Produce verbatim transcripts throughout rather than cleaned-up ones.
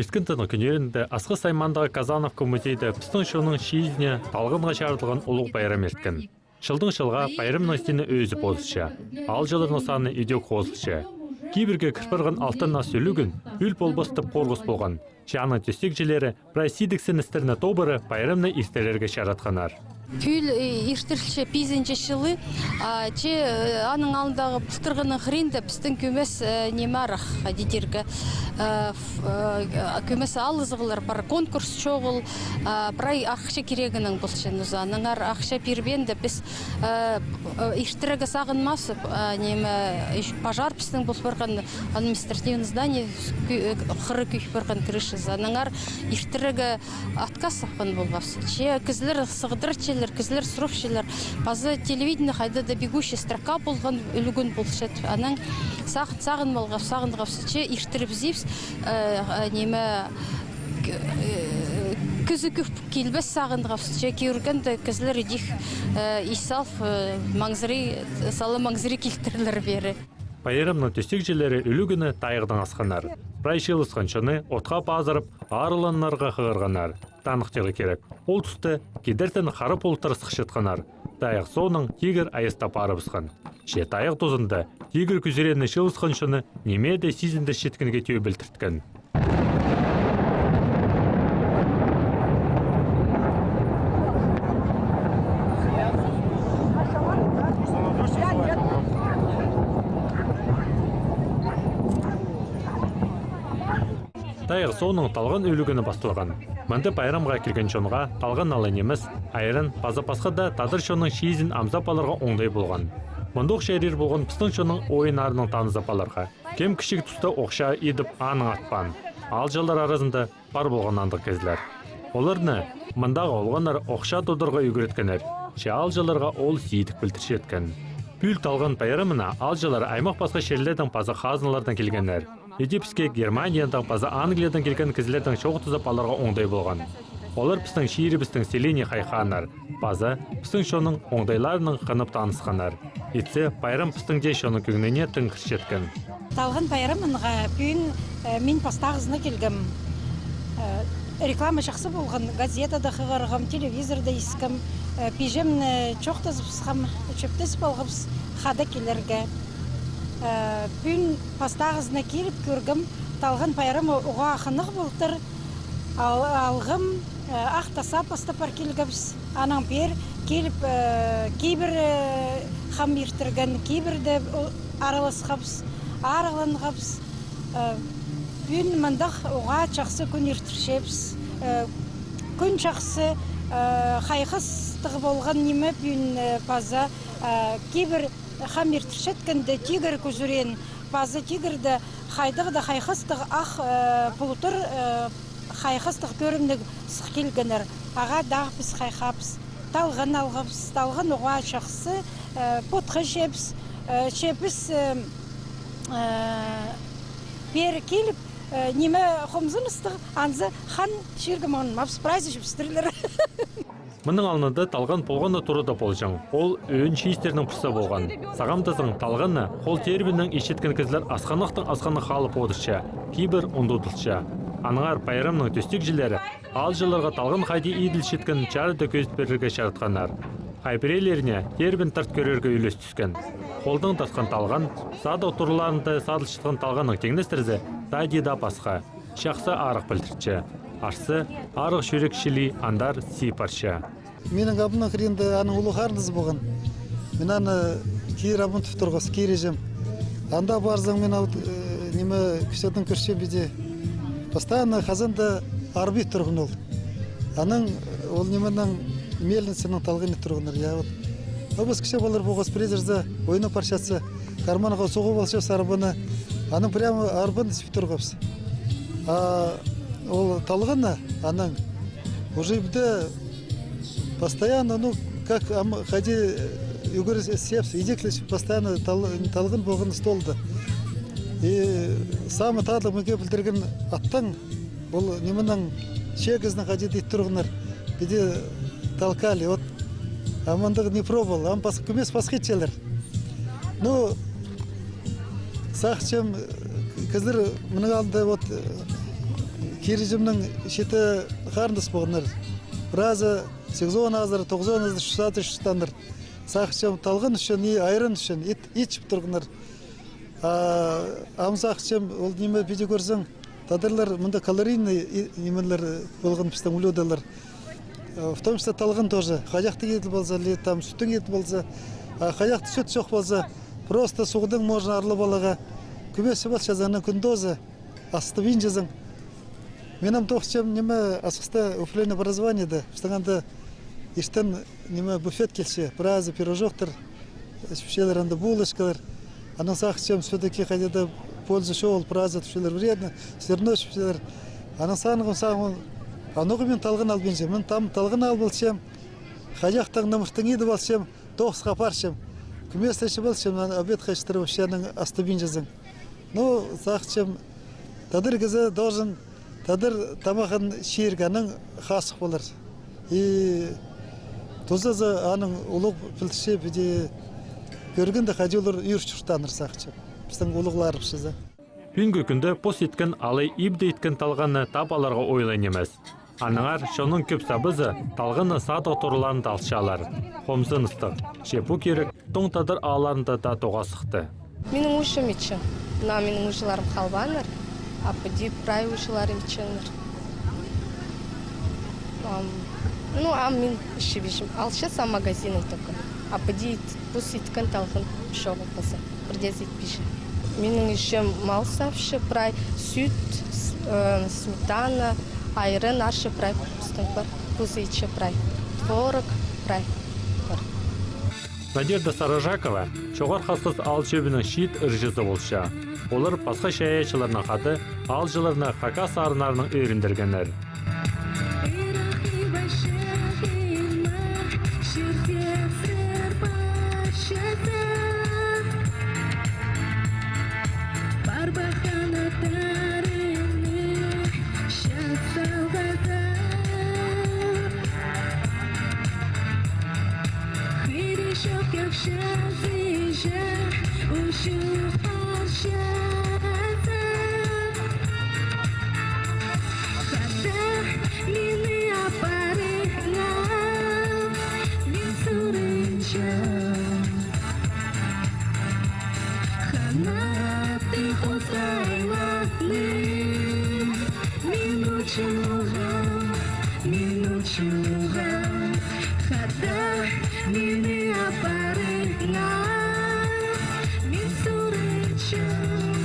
Ирткен тынағ кӱннерінде Асхыс аймағындағы Казановка музейде пістің чонның чиизіне, талғанға чарыдылған улуғ пайрам ирткен. Чылдаң чылға пайрамның сині ӧзіп одырча. Аалҷыларның саны идӧк хозылча. Кибірге кір парған алтын ас ӱлӱкӱн ӱл полбас тіп хорғыс полған. Че аның тӧстегҷілері прай сидік сыныстарны тобыра пайрамны иртірерге чаратханнар. Пӱӱл, э, иртірілче пизінҷі чылы, а, че, э, аның алнындағы пылтырғының хыринда пістің кӧмес, э, ниме арах, хайди тирге, э, ф-, э, кӧмес алызығлар пар, конкурс чоғыл, а, прай ахча кирегінең полча. Ноза аннаңар ахча пирбеенде піс, э, э, иртірерге сағынмаабыс, а, ниме, ещё пожар пістің пол парған, административный здание кӱ-, э, хыры кӧй парған, крышазы. Аннаңар иртірерге отказ апхан полғабыс. Че кізілер сығдырчалар, кізілер сурапчалар. Паза телевидение хайда-да бегущая строка полған ӱлӱкӱн полча. Анаң сағын, сағын полғабыс, сағынғабыс. Че иртірібізібіс, э, э, ниме, к-, э, кізі кӧп килбес сағынғабыс. Че кӧргенде кізілер идӧк, э, ис салып, э, маңзырай, сала маңзырай килтірлер пеер. Пайрамның тӧстегҷілері ӱлӱкӱнні тайығдаң асханнар. Прай чыылысхан чонны отха пазырып, аарығланарға хығырғаннар. Таныхтирға кирек, ол туста кидертең хара пулуттар сыхчатханнар. Тайығ соонаң тигір айастап парыбысхан. Че тайығ тузында тигір кӱзіренні чыылысхан чонны ниме дее сизіндірчеткенге тӧӧй пілдірткен. Тайығ соонаң талған ӱлӱкӱні пасталған. Мында пайрамға килген чонға талған ала нимес, айран паза пасха даа тадар чонның чиизін амзап аларға оңдай полған. Мында ох чарир полған пістің чонның ойыннарынаң танызып аларға. Кем кічіг туста охча идіп, аның атпаан. Аалҷылар аразында пар полған андағ кізілер. Оларны мындағы олғаннар охча тударға ӱгреткеннер, че аалҷыларға ол сидік пілдірчеткен. Пӱӱл талған пайрамына аалҷылар аймах пасха чирлердең паза хазналардаң килгеннер. Иди піске Германиядаң паза Англиядаң килген кізілердең чоохтазып аларға оңдай полған. Олар пістің чирібістің сілиине хайхааннар паза пістің чонның оңдайларынаң хынып танысханнар. Итсе, пайрам пістің дее чонның кӧңніне тың кірчеткен. Талған пайрамынға пӱӱн, э, мин пастағызына килгем. Э, реклама чахсы полған, газетада хығырғам, телевизорда искем, э, пиҷемні чоохтазыбысхам, чӧптезіп алғабыс хада килерге. Э, пӱӱн пастағызына киліп кӧргем, талған пайрамы уғаа хынығ полтыр. Ал-, алғым, э, ах таса пастап пар килгебіс. Анаң пеер киліп, э, кибір, э, хам иртірген, кибірде, о, араласхабыс, арығланғабыс. Э, пӱӱн мындағ уғаа чахсы кӱн иртірчебіс. Э, кӱн чахсы, э, хайхастығ полған ниме пӱӱн, э, паза, э, кибір хам иртірчеткенде тигір кӱзірен, паза тигірде хайдағ-да хайхастығ ах, э, пулуттар, э, хайхастығ кӧрімніг сых килгеннер. Ағаа даа піс хайхабыс. Талған алғабыс, талған уғаа чахсы, э, потха чебіс, э, чебіс, э, э, пеер киліп, э, ниме хомзыныстығ, анзы хан чирге маңнабыс, прайзы чӧпістірлер. Мының алнында талған полған на турада полҷаң. Ол ӧӧн чиистернің пірсі полған. Сағамдазың талғанны хол теербінең итчеткен кізілер асханахтаң асханах халып одырча, кибір ундудылча. Аннаңар пайрамның тӧстегҷілері аалҷыларға талған хайди иділчеткен чарыда кӧзіт пирерге чаратханнар. Хай піреелеріне теербін тарт кӧрерге ӱлес тӱскен. Холдаң тартхан талған, садығ турларында садылчатхан талғаннаң теңнестірзе, тадида пасха. Чахсы арығ пілдіртче. Арса, арығ чӱрек чіли андар сии парча. Минің абымның хыринда аның улуғ харындазы полған. Мин аны кирі абым тіп турғабыс, кирі іҷем. Анда парзаң, мин ол, э, ниме, кӱсетің кӧрчем піди. Постоянно хазанда арбит турған ол. Анаң ол нименің, мельницаның талғанын турғаннар, я, вот. А піс кічіг палалар полғабыс, пірдеезі ойнап парчатса, карманға суғып алчабыс арбаны. Анаң прямо арбаны сибіп турғабыс. А ол талғаны анаң уже ибде постоянно, ну, как ам-, хайди, э, ӱгренчебіс, идеклечебіс, постоянно тал-, талған полған столда. И самый татлығ мағаа пілдірген аттаң, ол нименің, чегізінең хайди ит турғаннар, піди толкали. Вот, ам андағ не пробовал, ам пас-, кӧмес пасха итчелер. Ну, сағынчам, кізілер мының алнында вот, э, Кирі чылның читі харындас полғаннар. Піразы сигізон азыра, тоғызон азыра, чӱс азыра чуртааннар. Сағынчам, талған ӱчӱн и айран ӱчӱн ит, ит чіп турғаннар. А, ам сағынчам, ол ниме, піди кӧрзең, тадарлар мында калорийный и-, нимелер полған пістің блюдолар. Э, в том числе талған тоже. Хайдағ-да иділ полза, или там сӱттең иділ полза. А хайдағ-да сӱт чох полза, просто суғдаң можно арлап аларға. Кӧмес полча, анаң кӱн тооза, астабинчазың. Мин ам тоғынчам, ниме, Асхыста управление образованияда. Пістің анда иртен, ниме, буфет килче, піразы пирожоктар, чіпчелер, анда булочкалар. Анаң сағынчам, все-таки хайди даа польза чоғыл, піразы тіпчелер вредно, зерно чіпчелер. Анаң сағынғам, сағынғам, а ноға мин талған албинчам? Мин там талған алып алчам, хайдағ-да нымырттаң идіп алчам, тоғысха апарчам. Кӧмес чіп алчам, анаң обедха читіре, вообще анаң астабинчазың. Ну, сағынчам, тадар кізі должен тадар тамағын чирге, анаң хазых полар. И тузазы аның улуғ пілдірче, піди кӧргенде, хайди олар ӱр чуртааннар, сағынчам. Пістің улуғларыбыс чізе. Пӱӱнгі кӱнде пос иткен алай ибде иткен талғанны таап аларға оңай нимес. Аннаңар чонның кӧп сабызы талғанны садығ тураларында алчалар. Хомзыныстығ. Че пу кирек тоң тадар аалларында даа тоғасхты. Минің ууҷам итчең. Мына минің ууҷаларым халбааннар, а піди прай ууҷаларым итчеңнер. Ам, ну, ам мин итчебинчем. Алча сам магазиннаң только. А піди ит-, пос иткен талған чоғыл полза, пірдеезі итпинче. Минің ууҷам мал сапча прай, сӱт, с-, э, сметана, айран, арча прай пістің пар. Пос итче прай. Творог прай пар. Надежда Сарыжакова Чоғар Хасхыс аал чӧбінің чиит ырҷызы полча. Олар пасха чайаачыларнаң хада аалҷыларны хакас сарыннарынаң ӧріндіргеннер. Хада мині апарыңар, мин сурынчам. Ханаттығ хозайларны мин учуғам, мин учуғам. Хада мині апарыңар, мин сурынчам.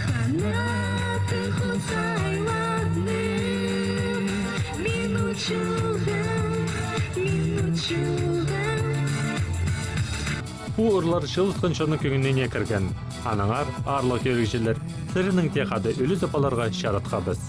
Ханаттығ хозайларны мин учуғам, мин учуғам. Пу ырлар чыылысхан чонның кӧңніне кірген. Аннаңар, аарлығ кӧрігҷілер, сірернең дее хада ӱлезіп аларға чаратхабыс.